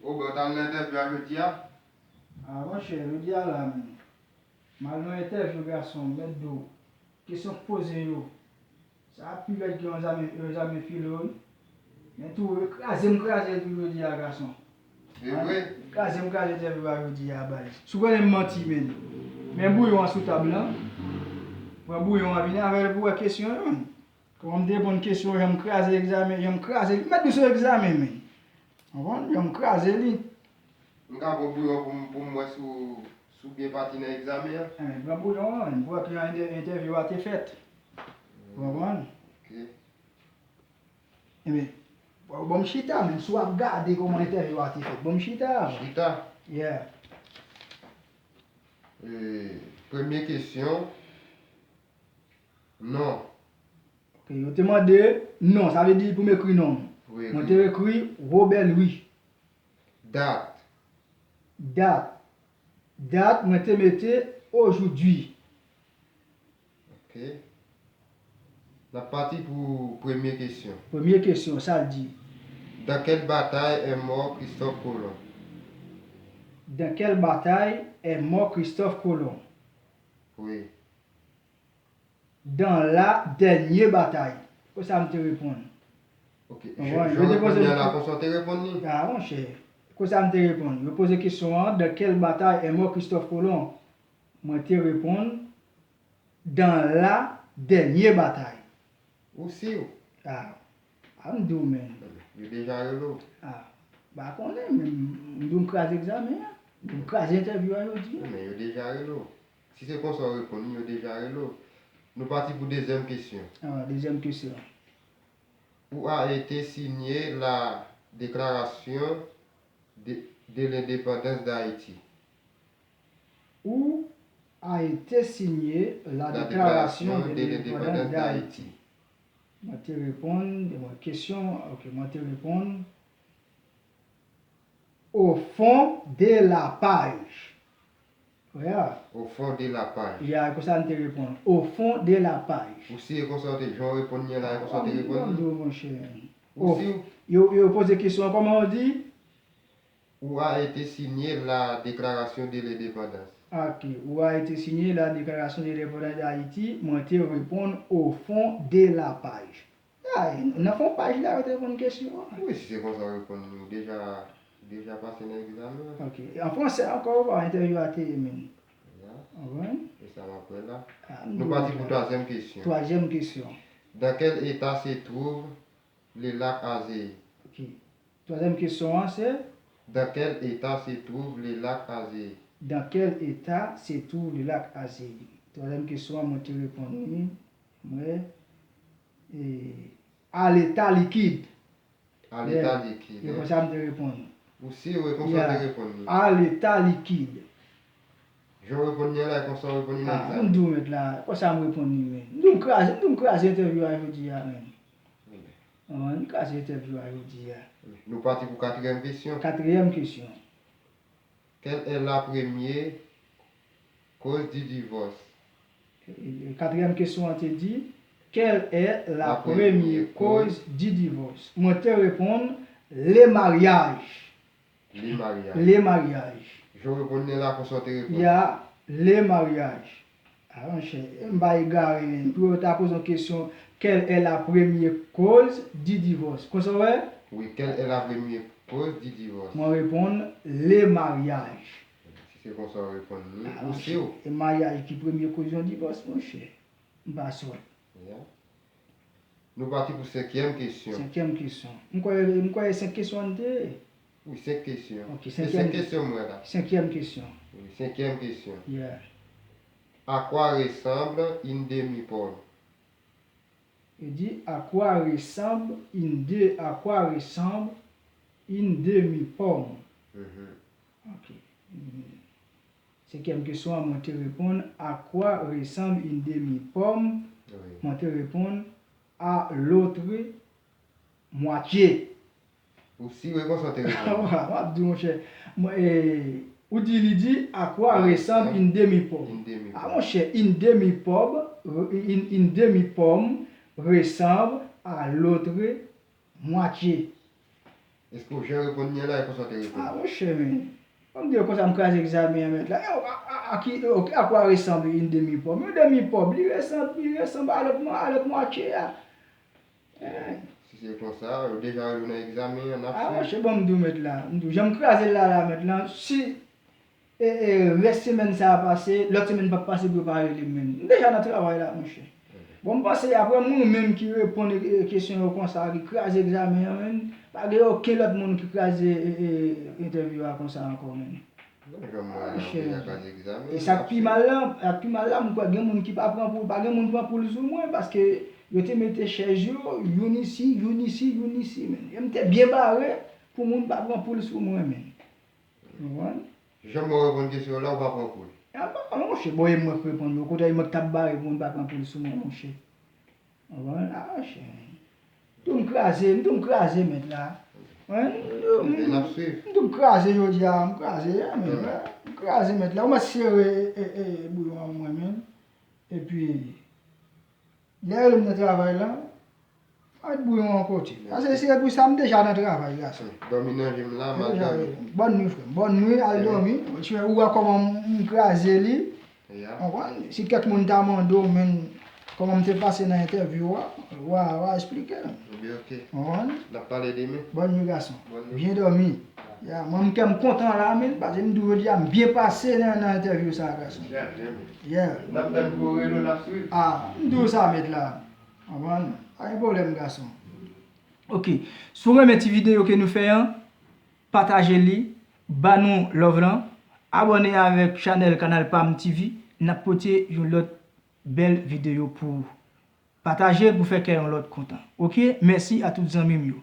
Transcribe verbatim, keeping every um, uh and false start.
Oubyen w t al nan entèvyou a jodi a? A monchè, jodi a la menm. M al nan entèvyou gason, m mèt di w. Kesyon k poze yo. Sa pi rèd ke yon zame, yon zame filo wi. Men tou, yo kraze m kraze tou jodi a gason. E vre? Kraze m kraze entèvyou a jodi a baz. Si w konnen m manti menm. Men bouyon an sou tab lan. Pran bouyon an vini avè l pou wè kesyon yo menm. Kòman m te reponn kesyon jan m kraze egzamen, jan m kraze li, m mèt di w se egzamen menm. Konprann? Jan m kraze li. M ka pran bouyon pou m pou m wè si w si w byen pati nan egzamen an? Enben, pran bouyon an, pou wè kijan entè- entèvyou a te fèt. Ou konprann? Ok. Enben, bon, bon, m chita, men si w ap gade kòman entèvyou a te fèt, bon, m chita. Chita. Yeah. E, premye kesyon. Non. Ok, yo te mande non, sa vle di pou m ekri non m. Wi, Mwen ekri. Te ekri Robert Louis. Dat. Dat. Dat, mwen te mete aujourd'hui. Ok. N ap pati pou premye kesyon. Premye kesyon, sa l di. Dans quelle bataille est mort Christophe Colomb? Dans quelle bataille est mort Christophe Colomb? Wi. Dans la dernière bataille. Konsa m te reponn. Ok. Bon, Jan yo jan te reponn poze li m an la ke- konsa w te reponn li? A monchè. Konsa m te reponn. Yo poze kesyon an, dans quelle bataille est mort Christophe Colomb? Mwen te reponn, dans la dernière bataille. Ou si w? A, a m di w menm. Yo deja rele w. A, m pa konnen, men m di w m kraze egzamen an. M di w m kraze entèvyou a jodi a. Men yo deja rele w. Si se konsa w reponn li, yo deja rele w. Nou pati pou dezyèm kesyon. A, dezyèm kesyon. Où a été signée la déclaration de, de l'indépendance d'Haïti? Où a été signée la déclaration de l'indépendance d'Haïti? Mwen te reponn, mwen kesyon, ok, mwen te reponn, au fond de la page. Wè a. Au fond de la page. Ya, konsa m te reponn. Au fond de la page. Ou si e konsa w te, jan w reponn li an la, e konsa w te An, reponn an, li? Bon, monchè. Ou si w? Yo, yo poze kesyon an, kòman w di? Où a été signée la déclaration de l'indépendance? Ok. Où a été signée la déclaration de l'indépendance d'Haïti? Mwen te reponn au fond de la page. Ay, nan fon paj la, yo te reponn kesyon an. Wi, si se konsa w reponn li, ou deja, ou deja pase nan egzamen an. Ok. An fransè ankò, ou pa entèvyou a te ye menm. Ya. Ou konprann? E sa m ap wè la. Ah, m Nou di pati w pou la. Twazyèm kesyon. Twazyèm kesyon. Dans quel état se trouve le lac Azéï? Ok. Twazyèm kesyon an se? Dans quel état se trouve le lac Azéï? Dans quel état se trouve le lac Azéï? Twazyèm kesyon an, mwen te reponn li, mwen, e, à l'état liquide. À l'état liquide. E konsa m te reponn. Ou si w e konsa w te reponn li? À l'état liquide. Jan w reponn li an la, e konsa w reponn li nan Ah, egzamen. M di w mèt la, konsa m reponn li, men. M di w m kraze, m di w m kraze entèvyou a jodi a, men. An, m kraze entèvyou a jodi a. Nou pati pou katriyèm kesyon. Katriyèm kesyon. Quelle est la première cause du divorce? E, katriyèm kesyon an te di, quelle est la La première première cause du divorce? Mwen te reponn, le mariage. Le mariage. Le mariage. Jan w reponn li an la, konsa w te reponn. Ya, le mariage. Ah, monchè, m pa egare, men. Pou yo ta poze yon kesyon, quelle est la première cause du divorce? Konsa w wè? Wi, quelle est la première cause du divorce? Mwen reponn, le mariage. Si se konsa w reponn li, Ah, ou monchè, si w. E maryaj ki premye koz yon divòs, monchè. M pa sòt. Ya. Nou pati pou senkyèm kesyon. Senkyèm kesyon. M kwè, m kwè e senk kesyon an te ye. Wi, senk kesyon. Ok, Se senkyèm senk kesyon mwen la. Senkyèm kesyon. Wi, senkyèm kesyon. Yeah. À quoi ressemble une demi-pomme? Li di, à quoi ressemble une de, à quoi ressemble une demi-pomme? Mhm. Ok. Senkyèm kesyon an, mwen te reponn, à quoi ressemble une demi-pomme? Wi. Mwen te reponn, à l'autre moitié. Ou si w e konsa w te reponn. M ap di, monchè. Mwen, e, ou di, li di, à quoi ressemble une demi-pomme? Une demi-pomme. Ah, monchè, une demi-pomme, une, une demi-pomme ressemble à l'autre moitié. Èske w jan reponn li an la, e konsa w te reponn? Ah, monchè, men. Ban m di w konsa, m kraze egzamen an, mèt la. Yo, a, a, a ki, yo, a quoi ressemble une demi-pomme? Yon demi pòm, li resanble, li resanble a lòt mwa-, a lòt mwatye a. Eh. Si se konsa, yo deja rele w nan egzamen an, n ap Ah, swiv. Monchè, ban m di w, mèt la. M di w, jan m kraze l la, la, mèt la. Si e, e, rès semèn sa a pase, lòt semèn p ap pase pou yo pa rele m, menn. M deja nan travay la, monchè. Bon, m panse apre moun menm ki reponn e, e, kesyon yo konsa, ki kraze egzamen an, menn, pa gen okenn lòt moun ki kraze e, e, entèvyou a konsa ankò, menn. Bon, jan m wè la, Monchè. Deja kraze egzamen. E sa k pi mal la, sa k pi mal la, m kwè gen moun ki pa pran poul, pa gen moun pran poul sou mwen, paske yo te mete chèz yo, youn isi, youn isi, youn isi, menn. E m te byen bare pou moun pa pran poul sou mwen, menn. Ou konprann? Jan m wè w reponn kesyon yo la, ou pa pran poul. Ah, pa, monchè, bon, e mwen k reponn yo. Kote e mwen k t ap bare pou moun pa pran poul sou mwen, monchè. Ou konprann? Ah, monchè. M tou m kraze, m tou m kraze, mèt la. Wen? Ebyen, n ap swiv. M tou m kraze jodi a, m kraze, a, men, m kraze, mèt la. Ou mèt sere, e, e, e, bouyon an mwen, menn. Epi, lè yo rele m nan travay la, mèt bouyon an kote. Paske se pou sa m deja nan travay la, sa. Dòmi nan je m la, m al dòmi. Bòn nwi, frè m. Bòn nwi, al dòmi. Ou wè kòman m kraze li. Ya. Konprann? Si kèk moun ta mande w, menn, kòman m te pase nan entèvyou a, w a, w a eksplike l. Ebyen, ok. Konprann? N ap pale demen. Bòn nwi, gason. Bòn nwi. Byen dòmi. Ya, mwen, m kè m kontan la, menn, paske m di w jodi a, m byen pase nan, nan entèvyou sa a, gason. Byen, byen. Yeah. N ap tann pou w rele w, n ap swiv. Ah, m di w sa, mèt la. Konprann? Pa gen pwoblèm, gason. Ok. Si w renmen ti videyo ke nou fè an, pataje li, ba nou love lan, abòne avèk chanèl Kanal Pam T V, n ap pote yon lòt bèl videyo pou ou. Pataje l pou fè kè yon lòt kontan. Ok? Mèsi a tout zanmi m yo.